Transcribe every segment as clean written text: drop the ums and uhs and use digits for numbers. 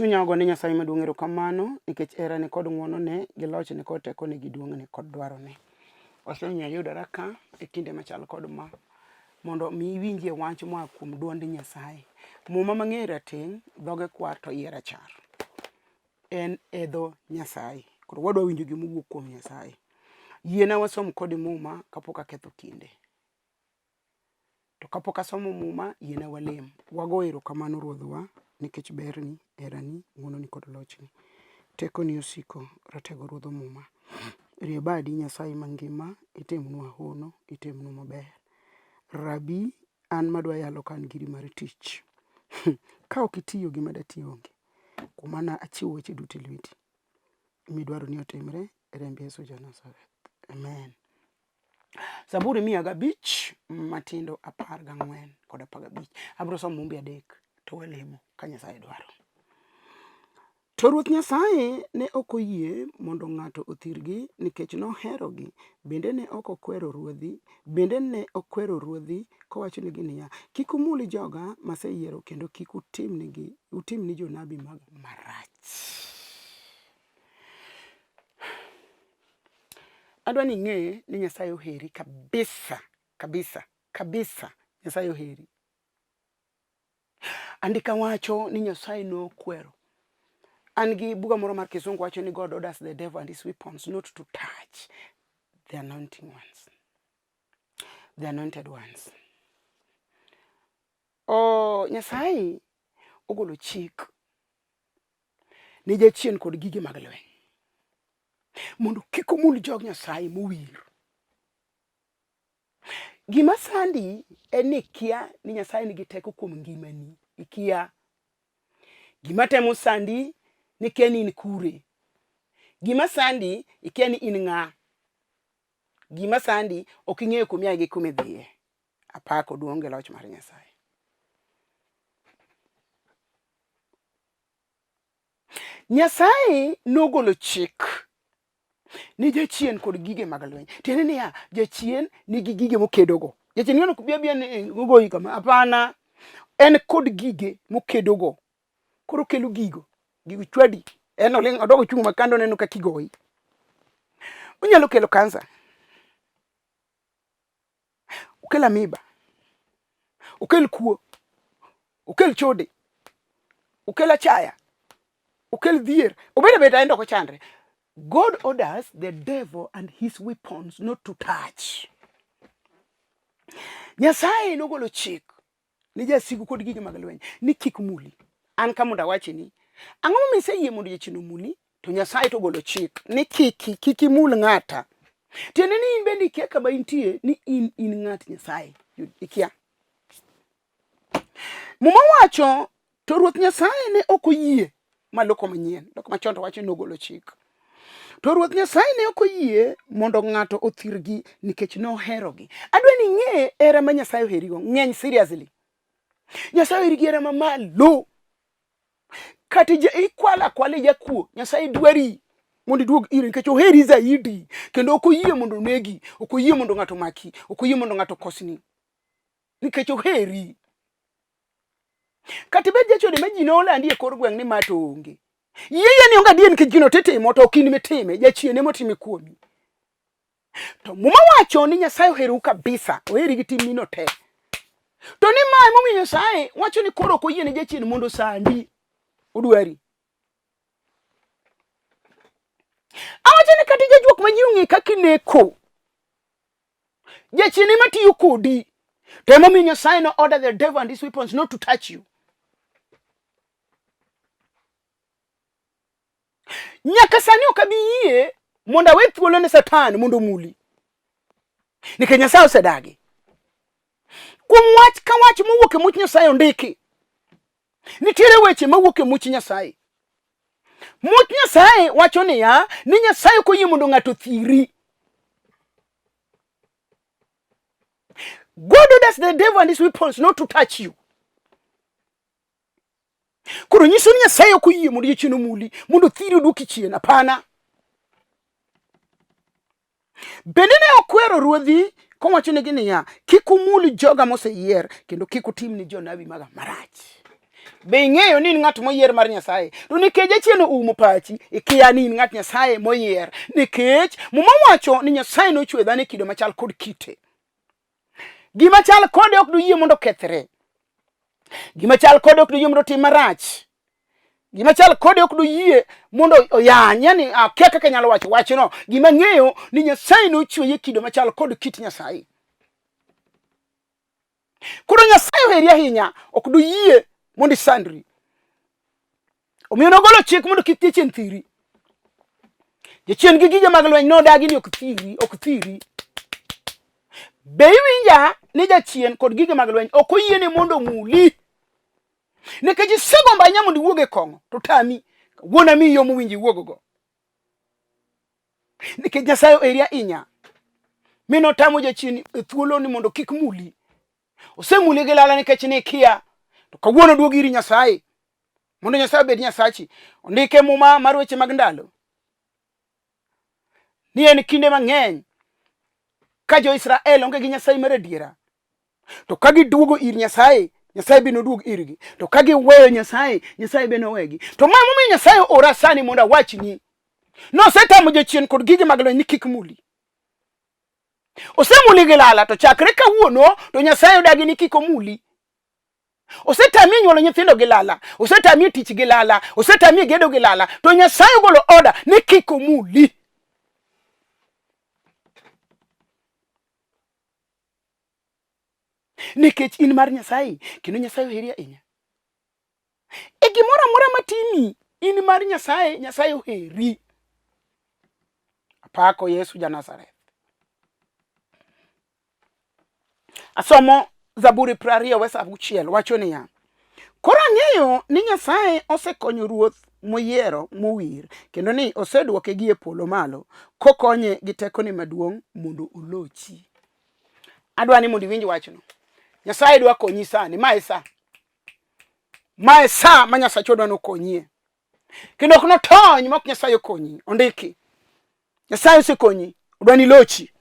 Chunya ogone Nyasaye maduong' erokamano nikech herane kod ng'wonone gi lochne kod tekone gi duong'ne kod dwarone. Osemiyo ayudora ka e kinde machal kod ma mondo mi iwinjie wach moa kuom duond Nyasaye. Muma mang'eyo rateng' dhoge kwar to iye rachar. En e dho Nyasaye. Koro wadwa winjo gima owuok kuom Nyasaye. Yiena wasom kodi muma kapok aketho kinde. To kapok asomo muma, yiena walem. Wago erokamano Ruodhwa nikech berni, herani, ng'wononi kod lochni. Tekoni osiko, ratego Ruodh muma. Rie badi Nyasaye mangima, itimnwa hono, itimnwa maber. Rabi, an madwa yalo ka an giri mar tich. Ka ok itiyo gima dati onge. Kuom mano achiwo weche duto e lweti. Midwaro ni otimre e remb Yesu ja Nazareth. Amen. Zaburi 105 matindo 14 kod 15. Abiro somo mumbi adek to walemo ka Nyasaye dwaro. To Ruoth Nyasaye ne ok oyie mondo ng'ato othirgi nikech noherogi, bende ne ok okwero ruodhi, bende ne okwero ruodhi kowachonegi niya, Kik umul joga maseyiero kendo kik utimnigi utim ni jonabi maga marach. Adwa ni ing'e ni Nyasaye oheri kabisa kabisa kabisa. Nyasaye oheri. Andika wacho ni Nyasaye nokwero. An gi buga moro mar kisungu wacho ni God orders the devil and his weapons not to touch the anointing ones. The anointed ones. O Nyasaye ogolo chik ne jachien kod gige mag lweny mondo kik omul jog Nyasaye mowir. Gima sandi en ni ikia ni Nyasaye nigi teko kuom ngimani. Ikia. Gima temo sandi ni ikia ni in kure. Gima sandi ikia ni in ng'a. Gima sandi ok ing'eyo kuma iaye gi kuma idhiye. Apako duong' gi loch mar Nyasaye. Nyasaye nogolo chik ni jachien kod gige mag lweny. Tiende niya, jachien nigi gige mokedogo. Jachien ng'ano ok bi abia ni ogoyi kama. Hapana. En kod gige mokedogo. Koro okelo gigo. Gigo chwadi. En oling' odok ochung' ma kando oneno kaka igoyi. Onyalo kelo kansa. Okel amiba. Okel kuo. Okel chode. Okel achaya. Okel dhier. Obed abeda en to ok ochandre. God orders the devil and his weapons not to touch. Nyasaye nogolo chik ni jasigu kod gige mag lweny ni kik muli. An ka mondo awachi ni ang'o momiyo iseyie mondo jachien omuli to Nyasaye to ogolo chik ni kiki kik imul ng'ata. Tiende ni in bende ikia kama intie ni in in ng'at Nyasaye. Ikia. Muma wacho to Ruoth Nyasaye ne ok oyie ma loko manyien, loko machon to wacho ni nogolo chik. To Ruoth Nyasaye ne ok oyie mondo ng'ato othirgi nikech noherogi. Adwa ni ing'e hera ma Nyasaye oherigo ng'eny seriously. Nyasaye oheri gi hera mamalo. Kata ikwalo akwala ijakuo, Nyasaye dwari mondo iduog ire nikech oheri zaidi kendo ok oyie mondo onegi, ok oyie mondo ng'ato omaki, ok oyie mondo ng'ato okosni nikech oheri. Kata ibed jachode ma ji nolandi e kor gweng' ni ma to onge. Yie ni onge adier nikech gino titimo to ok in mitime, jachien ema otime kuomi. To Muma wacho ni Nyasaye oherou kabisa, oheri gi timnino te. To ni ma emomiyo Nyasaye wacho ni koro ok oyie ne jachien mondo osandi, odwari. Awacho ni kata jajuok ma ji ong'e kaka ineko, jachien ema tiyo kodi. To emomiyo Nyasaye no order the devil and his weapons not to touch you. Nyaka sani ok abi yie mondo awe thuolo ne Satan mondo omuli. Nikech Nyasaye osedagi. Kuom wach ka wach mowuok e much Nyasaye ondiki. Nitiere weche mawuok e much Nyasaye. Much Nyasaye wacho niya, ni Nyasaye ok oyie mondo ng'ato othiri. God orders the devil and his weapons not to touch you. Koro nyiso ni Nyasaye ok oyie mondo jachien omuli, mondo othiri oduoki chien. Hapana. Bende ne okwero ruodhi kowachonegi niya, kik umul joga moseyier kendo kik utim ni jonabi maga marach. Be ing'eyo ni in ng'at moyier mar Nyasaye? To nikech jachien oumo pachi, ikia ni in ng'at Nyasaye moyier. Nikech Muma wacho ni Nyasaye nochweyo dhano e kido machal kod kite. Gima chal kode ok doyie mondo okethre. Gima chal kode ok doyie mondo otim marach. Gima chal kode ok doyie mondo oyany, yani akia kaka anyalo wacho wachno. Gima ang'eyo ni Nyasaye nochweye e kido machal kod kit Nyasaye. Koro Nyasaye oheri ahinya, ok doyie mondo isandri. Omiyo nogolo chik mondo kik jachien thiri. Jachien gi gige mag lweny nodagi ni ok thiri, ok thiri. Be iwinja ni jachien kod gige mag lweny ok oyiene mondo omuli? Nikech isegombo ahinya mondo iwuog e kong'o, to tami. Kawuono amiyi yo mowinjo iwuoggo. Nikech Nyasaye oheri ahinya, mi notamo jachien e thuolo ni mondo kik muli. Osemuli gi lala nikech ne ikia. To kawuono duog ir Nyasaye mondo Nyasaye obed Nyasachi. Ondike Muma mar weche mag ndalo ni en kinde mang'eny ka jo-Israel onge gi Nyasaye mar adiera, to ka giduogo ir Nyasaye, Nyasaye be noduog irgi. To ka giweyo Nyasaye, Nyasaye be nowegi. To ma emomiyo Nyasaye ora sani mondo awachni, nosetamo jachien kod gige mag lweny ni kik muli. Osemuli gi lala, to chakre kawuono to Nyasaye odagi ni kik omuli. Osetami nyuolo nyithindo gi lala, osetami tich gi lala, osetami gedo gi lala, to Nyasaye ogolo oda ni kik omuli. Nikech in mar Nyasaye, kendo Nyasaye oheri ahinya. E gimoro amora matimi, in mar Nyasaye, Nyasaye oheri. Apako Yesu ja Nazareth. Asomo Zaburi 20 wes 6 wacho niya, Koro ang'eyo ni Nyasaye osekonyo ruoth moyiero mowir, kendo ni osedwoke gi e polo malo, kokonye gi tekone maduong' mondo olochi. Adwa ni mondo iwinj wachno. Nyasaye dwa konyi sani, ma e sa. Ma e sa ma Nyasachwa dwa nokonyie. Kendo ok notony ma ok Nyasaye okonyi. Ondiki. Nyasaye osekonyi, odwa ni ilochi.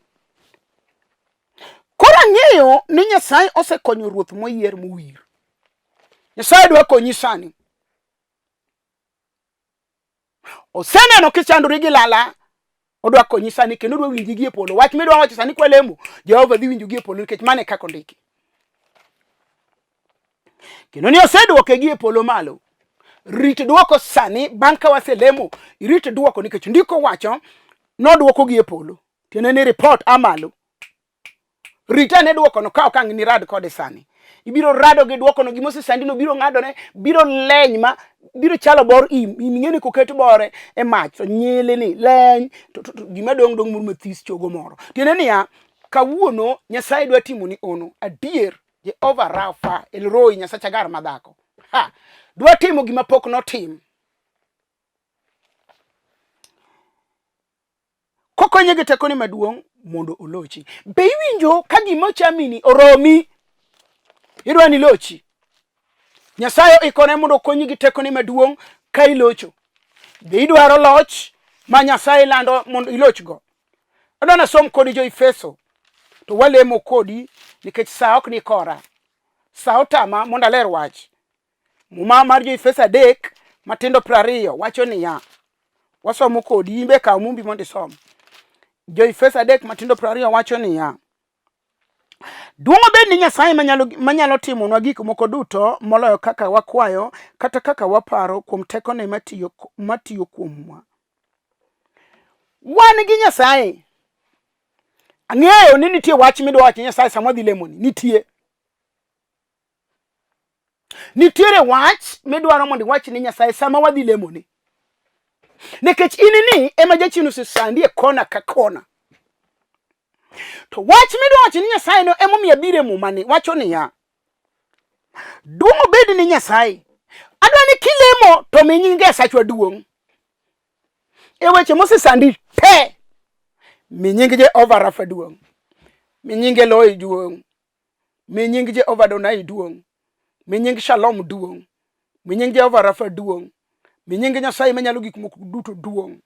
Koro ang'eyo ni Nyasaye osekonyo ruoth moyier mowir. Nyasaye dwa konyi sani. Oseneno kichandori gi lala, odwa konyi sani kendo odwa winji gi e polo. Wach midwa wacho sani kwalemo, Jehova dhi winjo gi e polo nikech mano e kaka ondiki. Kendo ni osedwoke gi e polo malo. Rit dwoko sani bang' ka waselemo, irit dwoko nikech ndiko wacho nodwoko gi e polo. Tiende ni report a malo. Rit ane dwokono ka ok ang' nirad kode sani. Ibiro rado gi dwokono, gima osesandino biro ng'adone, biro leny ma biro chalo bor im. Im ing'e ni koket bore e mach to nyilni leny to, to, to gima dong' dong' moro mathis chogo moro. Tiende niya, kawuono Nyasaye dwa timoni ono adier. Jehova Rafa El Roi Nyasach Agar madhako. Ha! Dwa timo gima pok notim. Kokonye gi tekone maduong' mondo olochi. Be iwinjo ka gima ochamini oromi? Idwa ni ilochi. Nyasaye oikore mondo okonyi gi tekone maduong' ka ilocho. Be idwaro loch ma Nyasaye lando mondo ilochgo? Adwa nasom kodi jo Efeso to walemo kodi nikech sa ok ni kora. Sa otama mondo aler wach. Muma mar jo Efeso 3 matindo 20 wacho niya, wasomo kodi, in be kaw mumbi mondo isom. Jo Efeso 3 matindo 20 wacho niya, Duong' obed ni Nyasaye manyalo, manyalo timonwa gik moko duto moloyo kaka wakwayo kata kaka waparo kuom tekone matiyo, matiyo kuomwa. Wan gi Nyasaye. Ang'eyo ni nitie wach midwa wacho Nyasaye sama wadhi lemoni. Nitie. Nitiere wach midwaro mondo iwach ni Nyasaye sama wadhi lemoni. Nikech in ni ema jachien osesandi e kona ka kona. To wach midwa wacho ni Nyasaye no emomiyo abiro e muma ni wacho niya, duong' obed ni Nyasaye. Adwa ni kilemo to mi nying Nyasachwa duong'. E weche mosesandi te, mi nying Jehova Rafa duong', mi nying Eloi duong', Mi nying Jehova Adonai duong'. Mi nying Shalom duong'. Mi nying Jehova Rafa duong'. Mi nying Nyasaye manyalo gik moko duto duong'.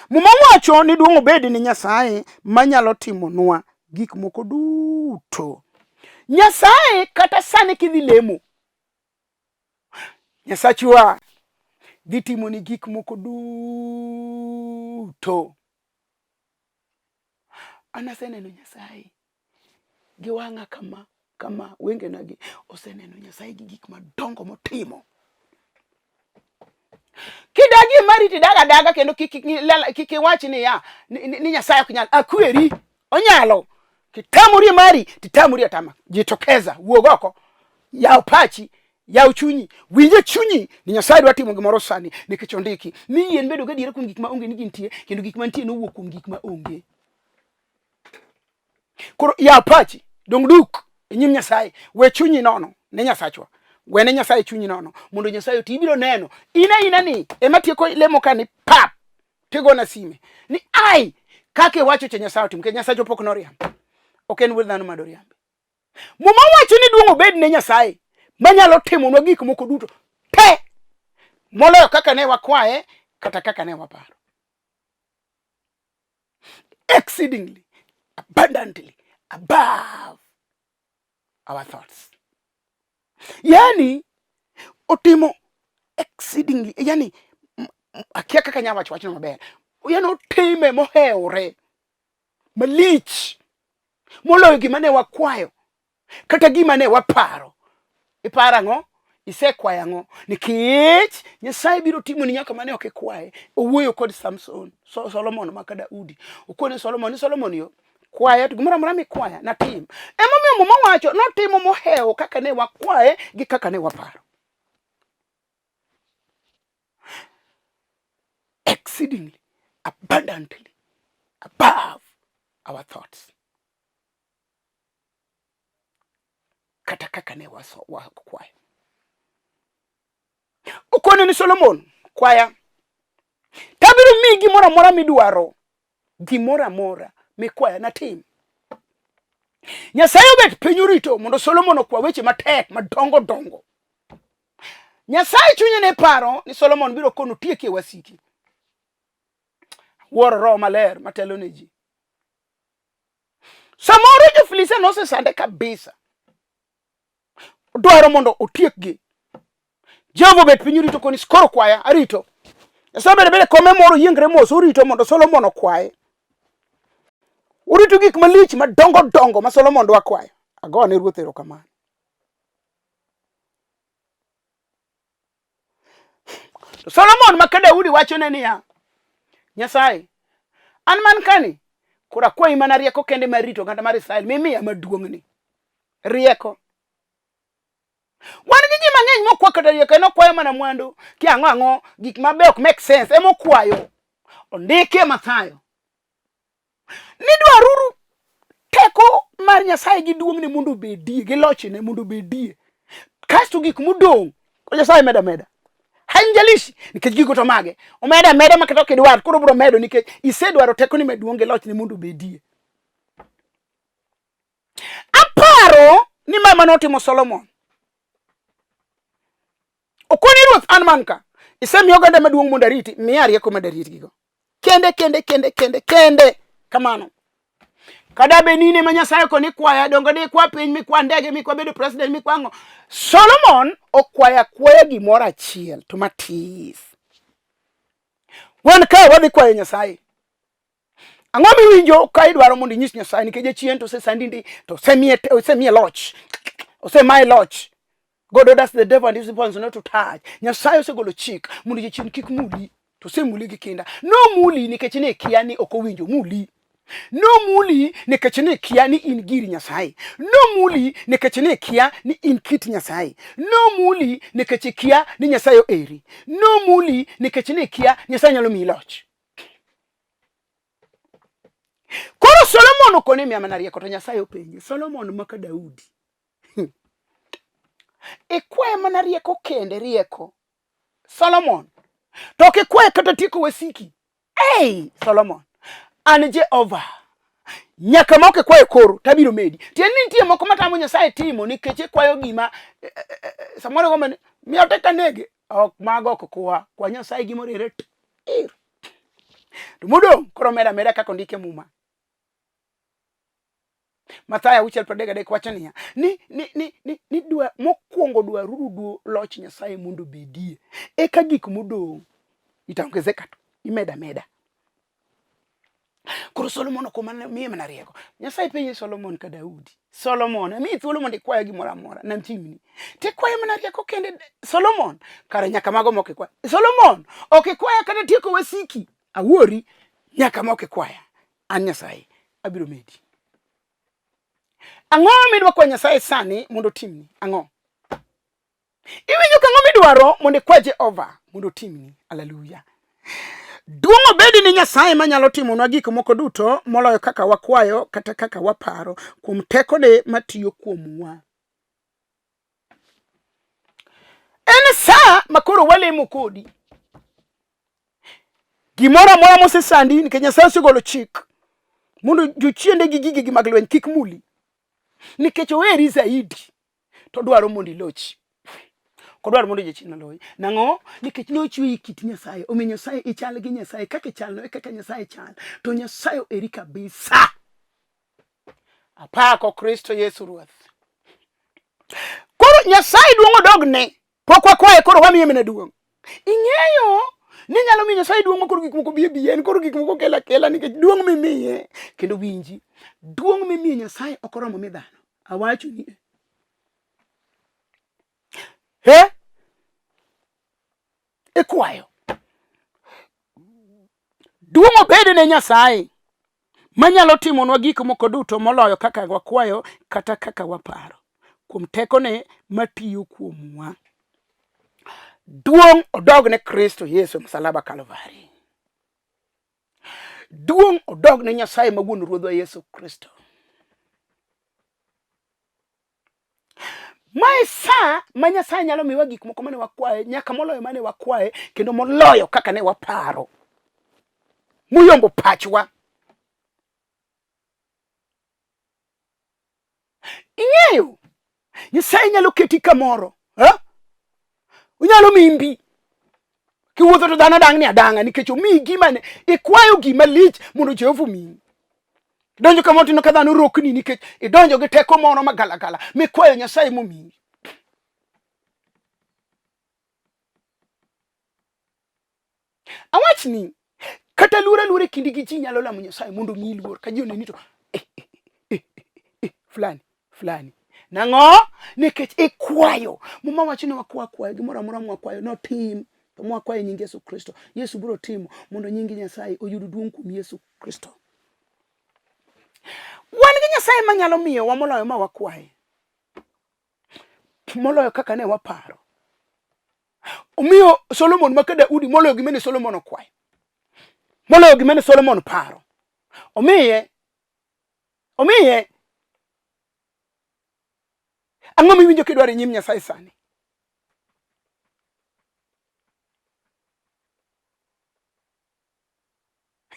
Muma wacho ni duong' obed ni Nyasaye manyalo timonwa gik moko duto. Nyasaye kata sani kidhi lemo, Nyasachwa dhi timoni gik moko duto. An aseneno Nyasaye gi wang'a kama kama, wengena gi oseneno Nyasaye gi gik madongo motimo. Kidagi e mari tidag adaga kendo kik iwach niya ni Nyasaye ok nyal. Akweri, onyalo. Kitamori e mari titamori atama. Jitokeza, wuog oko, yaw pachi, yaw chunyi, winj e chunyi ni Nyasaye dwa timo gimoro sani nikech ondiki ni yien bedo gadiera kuom gik ma onge ni gintie kendo gik mantie nowuok kuom gik ma onge. Koro yaw pachi, dong duk e nyim Nyasaye, we chunyi nono ne Nyasachwa. We ne Nyasaye chunyi nono mondo Nyasaye oti. Ibiro neno in aina ni ema tieko lemo ka ni pap tigona sime ni ai kaka iwacho cha Nyasaye otimo nikech Nyasaye pok noriambo. Ok en wuod dhano ma doriambi. Muma wacho ni duong' obed ne Nyasaye manyalo timonwa gik moko duto te moloyo kaka ne wakwaye kata kaka ne waparo. Exceedingly abundantly above our thoughts. Yani otimo exceedingly, yani akia kaka nya wacho wachno maber. Yani otime mohewore malich moloyo gima ne wakwayo kata gima ne waparo. Iparo ang'o? Isekwayo ang'o? Nikech Nyasaye biro timoni nyaka mane ok ikwaye. Owuoyo kod Samson, so, Solomon maka Daudi. Okone Solomon ni Solomon yo kwaya to gimoro amora mikwaya natim. Emomiyo Muma wacho notimo mohewo kaka ne wakwaye gi kaka ne waparo. Exceedingly abundantly above our thoughts. Kata kaka ne wakwayo. Okone ni Solomon, kwaya. Tabiro miyi gimoro amora midwaro. Gimoro amora mikwaya natim. Nyasaye obet piny orito mondo Solomon okwa weche matek madongo dongo. Nyasaye chunye ne paro ni Solomon biro kono tiekie wasiki. Wuoro Roho Maler matelo ne ji. Samoro jo-Filistia nosesande kabisa. Odwaro mondo otiekgi. Jehova obet piny orito koni koro kwaya arito. Nyasaye bede bede kome moro yiengre mos orito mondo Solomon okwaye. Orito gik malich madongo dongo ma Solomon dwa kwayo. Agone Ruoth erokamano. To Solomon ma ka Daudi wachone niya, Nyasaye, an man kani, koro akwayi mana rieko kende mar rito oganda mar Israel mimiya maduong'ni. Rieko. Wan gi ji mang'eny mokwa kata rieko, en okwayo mana mwandu, ki ang'o ang'o, gik ma be ok make sense, ema okwayo. Ondiki e Mathayo. Ni dwaruru teko mar Nyasaye gi duong'ne mondo obedie, gi lochne mondo obedie. Kasto gik modong' Nyasaye meda meda. Haijalishi nikech gigo to mage. Omeda ameda ma kata ok idwar, koro obiro medo nikech isedwaro tekone maduong' gi lochne mondo obedie. Aparo ni ma ema notimo Solomon. Okoni ruoth an man ka. Isemiya oganda maduong' mondo ariti, miya rieko mondo aritgigo. Kende kende kende kende kende kamano. Kada be nine ma Nyasaye koni kwaya dongo ni kwa piny mikwa ndege mikwa bedo president mikwa ang'o. Solomon okwaya kwaya gimoro achiel to matis. Wan ka wadhi kwayo Nyasaye. Ang'o miwinjo ka idwaro mondo inyis Nyasaye nikech jachien to osesandi ndi to osemiye osemiye loch. Osemaye loch. God orders the devil and his demons not to touch. Nyasaye osegolo chik mondo jachien kik muli to osemuli gi kinda. Nomuli nikech ne kia ni ok owinjo muli. Nomuli nikech ne kia ni in gir Nyasaye. Nomuli nikech ne kia ni in kit Nyasaye. Nomuli nikech kia ni Nyasaye oeri. Nomuli nikech ne kia Nyasaye nyalo miyi loch. Koro Solomon okone miya mana rieko to Nyasaye openje Solomon maka Daudi. Ikwaye mana rieko kende rieko. Solomon. To ok ikwaye kata tieko wasiki. Hey, Solomon. An Jehova. Nyaka ma ok ikwayo koro tabiro medi. Tiende ni nitie moko matamo Nyasaye timo nikech ikwayo gima eh, eh, eh, samoro gombo ni miya teko anege. Ok mago ok kwa. Kwa Nyasaye gima oriere tir. To modong' koro meda ameda kaka ondik e Muma. Mathayo 6:33 wacho niya ni ni ni ni, ni dwa mokwongo dwaruru du loch Nyasaye mondo obedie eka gik modong' itaongezeka tu imeda meda. Koro Solomon ok mana miye mana rieko. Nyasaye penje Solomon ka Daudi. Solomon, amiyi thuolo mondo ikwaya gimoro amora namtimni. Tikwayo mana rieko kende Solomon. Kare nyaka mago mok ikwaya. Solomon, ok ikwaya kata tieko wasiki. Awuori nyaka mok ikwaya. An Nyasaye abiro medi. Ang'o midwa kwa Nyasaye sani mondo otimni? Ang'o? Iwinjo kang'o midwaro mondo ikwa Jehova mondo otimni? Haleluya. Duong' obedi ni Nyasaye manyalo timonwa gik moko duto moloyo kaka wakwayo kata kaka waparo kuom tekone matiyo kuomwa. En sa ma koro walemo kodi. Gimoro amora mosesandi nikech Nyasaye osegolo chik mondo jochiende gi gigegi mag lweny kik muli nikech oheri zaidi to odwaro mondo ilochi. Ok odwar mondo jachien oloyi. Nang'o? Nikech ne ochweyi kit Nyasaye. Omiyo Nyasaye ichal gi Nyasaye. Kaka ichalno e kaka Nyasaye chal. To Nyasaye oheri kabisa. Apako Kristo Yesu Ruoth. Koro Nyasaye duong' odogne. Pok wakwaye koro wamiye mana duong'. Ing'eyo ni nyalo miyo Nyasaye duong' ma koro gik moko biye biye en koro gik moko kela kela nikech duong' mimiye. Kendo winji, duong' mimiyo Nyasaye ok oromo mi dhano. Awachoni. He? Ikwayo. Duong' obed ne Nyasaye manyalo timonwa gik moko duto moloyo kaka wakwayo kata kaka waparo kuom tekone matiyo kuomwa. Duong' odog ne Kristo Yesu e msalaba Kalvari. Duong' odog ne Nyasaye ma wuon Ruodhwa Yesu Kristo. Mae sa ma Nyasaye nyalo miwa gik moko mane wakwaye, nyaka moloyo mane wakwaye, kendo moloyo kaka ne waparo. Muyombo pachwa. Ing'eyo, Nyasaye nyalo keti kamoro, ha? Onyalo miyi mbi. Kiwuotho to dhano dang'ni adang'a nikech omiyi gima ne ikwayo gima lich mondo Jehova omiyi. Idonjo kamoro tineno ka dhano rokni nikech idonjo gi teko moro magalagala mikwayo Nyasaye momiyi. Awachni kata luor aluora e kindi gi ji nyalo lamo Nyasaye mondo omiyi luor ka ji oneni to eh, eh, eh, eh, fulani fulani. Nang'o? Nikech ikwayo. Muma wacho ni wakwa kwayo gimoro amora mwakwayo notim. To mwakwayo e nying Yesu Kristo. Yesu biro timo mondo nying Nyasaye oyud duong' kuom Yesu Kristo. Wan gi Nyasaye manyalo miyowa moloyo ma wakwaye. Moloyo kaka ne waparo. Omiyo Solomon maka Daudi moloyo gima ne Solomon okwayo. Moloyo gima ne Solomon paro. Omiye omiye ang'o miwinjo kidwaro e nyim Nyasaye sani?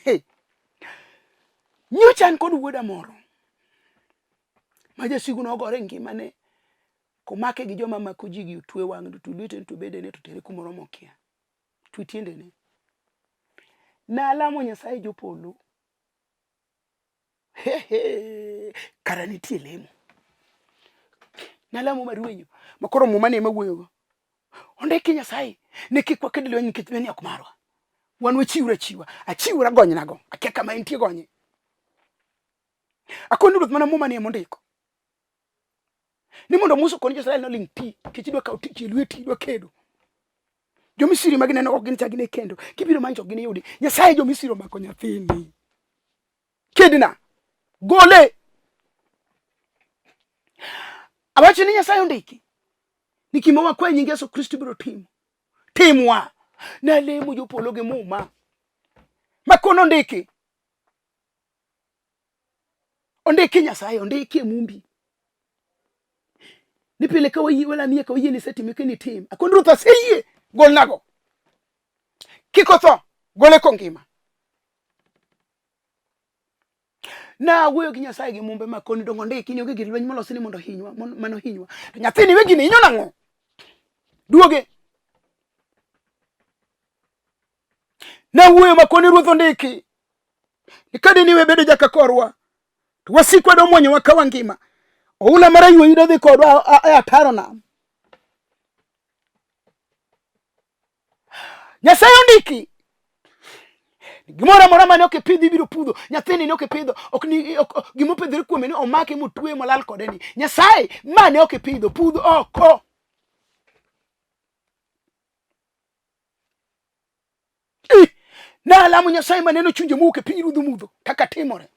Hey. Nyocha an kod wuoda moro ma jasigu nogore e ngimane komake gi joma mako ji gi otwe wang'e to otwe lwetene to bedene to tere kumoro mokia. Twe tiendene. Nalamo Nyasaye jopolo. He he, kara nitie lemo. Nalamo marwenyo ma koro muma ni ema wuoyogo. Ondiki Nyasaye ni kik waked lweny nikech lweny ok marwa. Wan wachiwre achiwa. Achiwra gonynago. Akia kama entie gonye. Akoni ruoth mana muma ni ema ondiko. Ni mondo Musa okon jo-Israel noling' thi nikech idwa kawo tich e lweti idwa kedo. Jo-Misri ma gineno ok gin cha gine kendo. Kibiro manyo to ok giniyudi. Nyasaye jo-Misri omako nyathini. Kedna. Gole. Awacho ni Nyasaye ondiki. Ni gima wakwayo nying Yesu Kristo biro timo. Timwa. Nalemo jopolo gi muma. Makono ondiki. Ondiki Nyasaye, ondiki e mumbi. Ni pile ka wayie walamie ka wayie ni isetime kendo itim. Akoni Ruoth aseyie, golnago. Kik otho, gole kongima. Nawuoyo gi Nyasaye gi mumbe ma koni dongo ndiki ni onge gir lweny molosi ni mondo ohinywa, mano hinywa. To nyathini we gini hinyo nang'o? Duoge. Nawuoyo ma koni Ruoth ondiki. Ni ka dine iwe bedo jaka korwa, To wasikwa domwonyowa ka wangima. Oula mar ayweyi dodhi kodwa e ataro nam. Nyasaye ondiki gimoro amora mane ok ipidho ibiro pudho. Nyathini ne ok ipidho, ok ni gima opidhore kuome ni omake motweye molal kode ni. Nyasaye mane ok ipidho pudh oko. Nalamo Nyasaye maneno chunje mowuok e piny ruodh mudho kaka timore.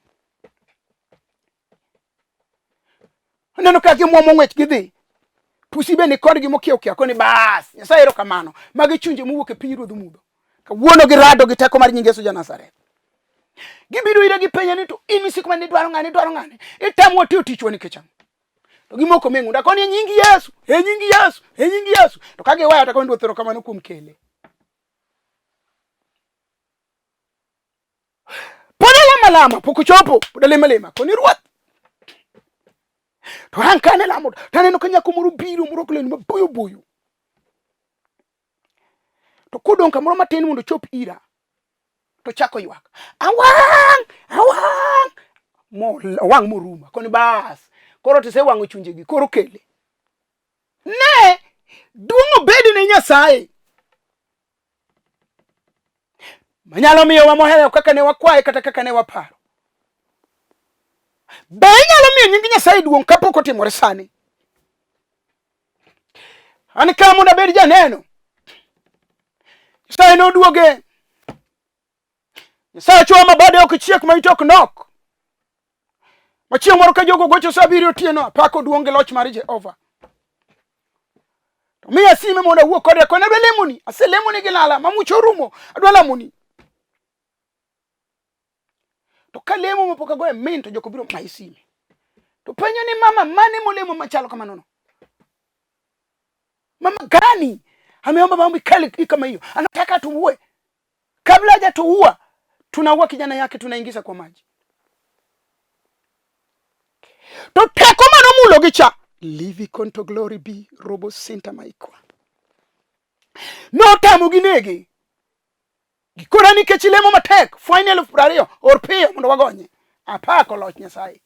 Aneno ka gimwomo ng'wech gidhi. Pusi be ni kodgi mokiewo kiewo koni bas. Nyasaye erokamano. Magi chunje mowuok e piny ruodh mudho. Kawuono girado gi teko mar nying Yesu ja Nazareth. Gibiro ira gipenja ni to in misiko mane idwaro ng'ane idwaro ng'ane. Itamwa tiyo tichwa nikech ang'o? To gimoko me ng'unda koni e nying Yesu, e nying Yesu, e nying Yesu. To ka giweyo to akoni Ruoth erokamano kuom kele. Pod alamo alama, pok ochopo, pod alemo alema, koni Ruoth. To an kane lamo, to aneno ka nyako moro biro morwako lewni maboyo boyo. To kodong' kamoro matin mondo ochop ira, to chako ywak. Awang'! Awang'! Mo owang' morumo. Koni bas, koro tisewang'o chunjegi, koro kele. Ne! Duong' obed ne Nyasaye. Manyalo miyowa mohewo kaka ne wakwaye kata kaka ne waparo. Be inyalo miyo nying Nyasaye duong' kapok otimore sani? An ka mondo abed janeno. Nyasaye noduoge. Nyasaye chwa ma bade ok chiek ma ite ok nok. Ma chieng' moro ka jogo gocho sa abiriyo otieno apako duong' gi loch mar Jehova. To miya sime mondo awuo kode akone adwa lemoni, aselemoni gi lala ma mucha orumo, adwa lamoni. To ka lemo mapok agoyo min to joko biro mayi sime. To penjo ni mama mane molemo machalo kamano no? Mama gani ameomba maombi kali kama hiyo, anataka tuue. Kabla hajatuua tunaua kijana yake, tunaingiza kwa maji. To teko manomulo gi cha livi konto glory be robo sinta maikwa notamo gi nege gikona nikech ilemo matek fweny 20,000 or piyo mondo wagonye. Apako loch Nyasaye.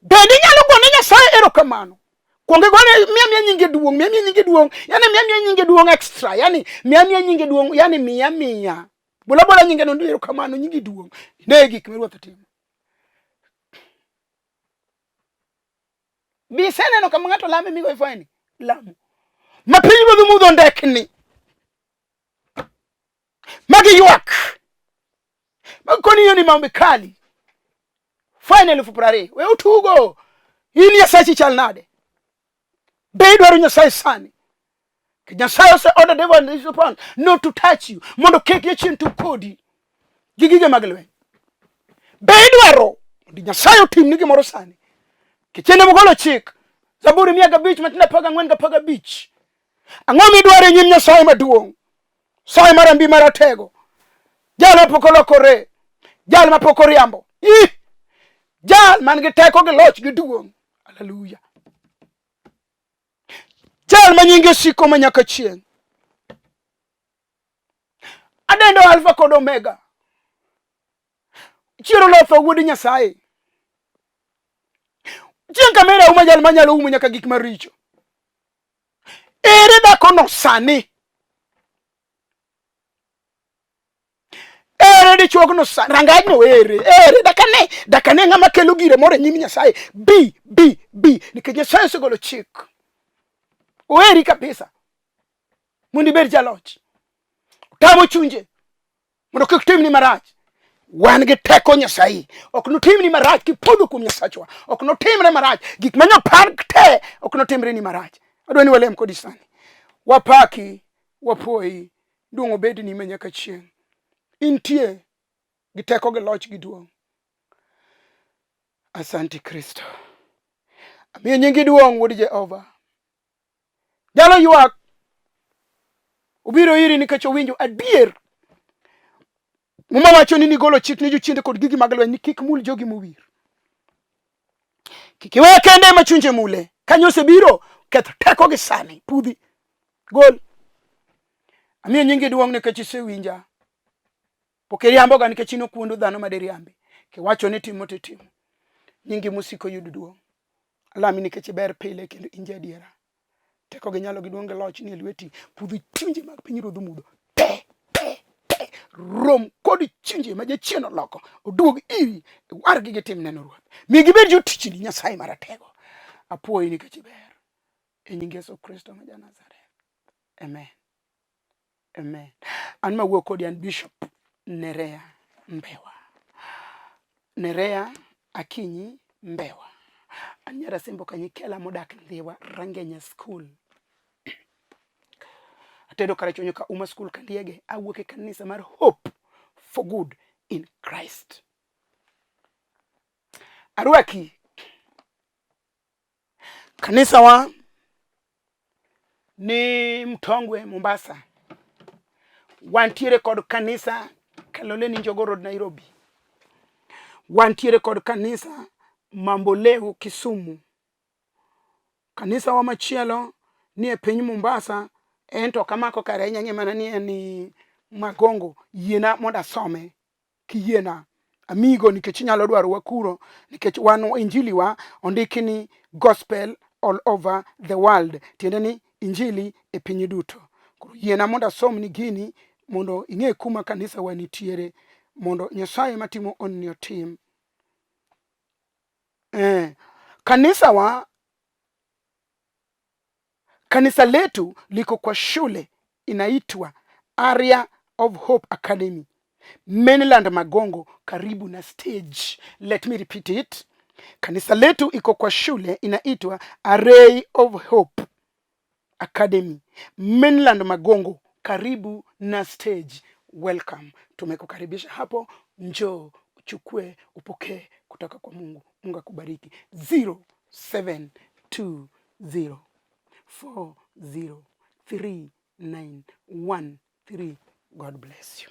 Bende inyalo gone Nyasaye erokamano kuong igone miya miya nyinge duong' miya miya nyinge duong' yani miya miya nyinge duong' extra yani miya miya nyinge duong' yani miya miya bola bola nyinge no erokamano nyingi duong' ne gik ma ruoth timo. Bi iseneno kama ng'ato lame migoyo fweny lamo ma piny ruodh mudho ndekni magi ywak makoni hiyo ni maombi kali fine 20,000 we utugo in Nyasachi chal nade be idwaro Nyasaye sani Nyasaye ose order devil and his opponent not to touch you mondo kik jachien tug kodi gi gige mag lweny be idwaro mondo Nyasaye otimni gimoro sani kichende mogolo chik Zaburi 105 matindo 14 gi 15 ang'o midwaro e nyim Nyasaye maduong' Nyasaye mar ambi maratego jal mapok olokore jal mapok oriambo ih jal man gi teko gi loch gi duong' haleluya jal ma nyinge siko ma nyaka chieng' adendo alfa kod omega chiero lotho wuod Nyasaye chieng' kamera uma jal manyalo umo nyaka gik maricho Ere dhakono sani? Ere dichuogno sani? Rangajno ere? Ere? Dakane, dakane ng'ama kelo gire moro e nyim Nyasaye. Bi, bi, bi. Nikech Nyasaye osegolo chik. Oheri kabisa. Mondo ibed jaloch. Otamo chunje. mondo kik timni marach. Wan gi teko Nyasaye, ok notimni marach kipodho kuom Nyasachwa, ok notimre marach. Gik ma nyopar te ok notimre ni marach. Adwa ni walem kodi sani. Wapaki, wapuoyi, duong' obedni ma nyaka chieng'. Intie gi teko gi loch gi duong'. Asante Kristo. Amiyo nyingi duong' wuod Jehova. Jalo ywak obiro iri nikech owinjo adier. Muma wacho ni nigolo chik ni jochiende kod gigi mag lweny ni kik mul jogi mowir. Kik iwe kende ema chunje mule. Kanyo osebiro keth teko gi sani pudhi gol. Amiyo nyingi duong' nikech isewinja. Pok iriamboga nikech in ok wuondo dhano ma diriambi. Kiwacho ni timo to itimo. Nyingi mosiko yud duong'. Alami nikech iber pile kendo in jaadiera. Teko gi nyalo gi duong' gi loch nie lweti. Pudh chunje mag pinyruodh mudho. Te, te, te. Rom kod chunje ma jachien oloko. Oduog iri. Wargi gitim neno Ruoth. Mi gibed jotichni Nyasaye Maratego. Apuoyi nikech iber. E nying Yesu Kristo ma ja-Nazareth. Amen. Amen. An mawuok kodi an Bishop Nerea Mbewa. Nerea Akinyi Mbewa. An nyar Asembo Kanyikela modak Ndhiwa, Rangenya School. Atedo Karachuonyo ka Uma School Kandiege. Awuok e kanisa mar Hope for Good in Christ. Arwaki Kanisa wa ni Mtongwe Mombasa. Wantiere kod kanisa Kaloleni Njogo Road Nairobi. Wantiere kod kanisa Mamboleo Kisumu. Kanisa wa machielo ni e piny Mombasa, en to kamako kare ahinya ng'e mana ni en ni Magongo. Yiena mondo asome. Kiyiena amigo nikech inyalo dwaro wa kuro nikech wan injili wa ondiki ni gospel all over the world, tiende ni injili e piny duto. Koro yiena mondo asomni gini mondo ing'e kuma kanisa wa nitiere mondo Nyasaye matimo onni otim. Kanisa wa Kanisa letu liko kwa shule inaitwa Area of Hope Academy, Mainland Magongo, karibu na stage. Let me repeat it. Kanisa letu iko kwa shule inaitwa Array of Hope Academy, Mainland Magongo, karibu na stage. Welcome. Tumekukaribisha hapo, njoo uchukue, upokee kutoka kwa Mungu. Mungu akubariki. 0720 403913. God bless you.